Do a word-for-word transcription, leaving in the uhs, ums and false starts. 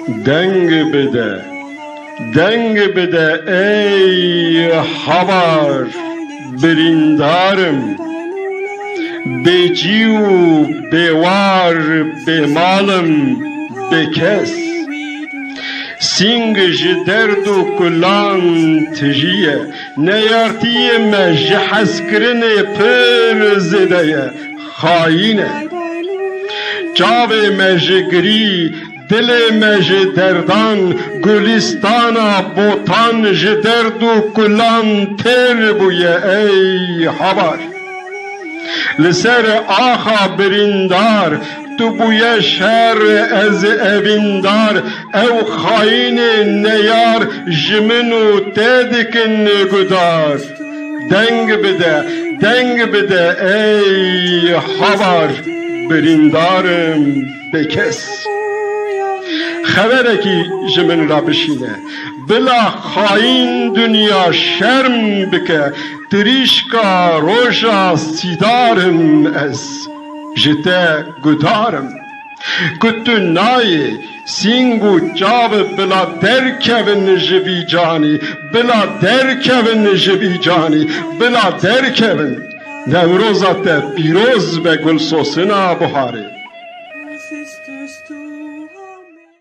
Deng bide, deng bide ey havar, birîndar im. Bêcî û bêwar, bêmal im, bêkes. Sîng ji derd û kulan tijî ye. Neyartiyê me ji hezkirinê pir zêde ye. Xayîn e. Çavê me ji girî, dilê me ji derdan, gulîstana botan ji derd û kulan têr bûye ey havar. Li ser axa birîndar, tu bûye şer, ez evîndar, ew xayînê neyar ji min û te dikin gudar. Deng bide, deng bide ey havar, birîndar im, bêkes. Xeberekî ji min re bişîne. Bila xayîn dinya şerm bike, tirîşka roja sîdar im ez. Ji te gudar im. Ku tu nayê, sîng û çav bila derkevin ji vî canî, bila derkevin ji vî canî, bila derkevin. Newroza te pîroz be, gulsosina buharê.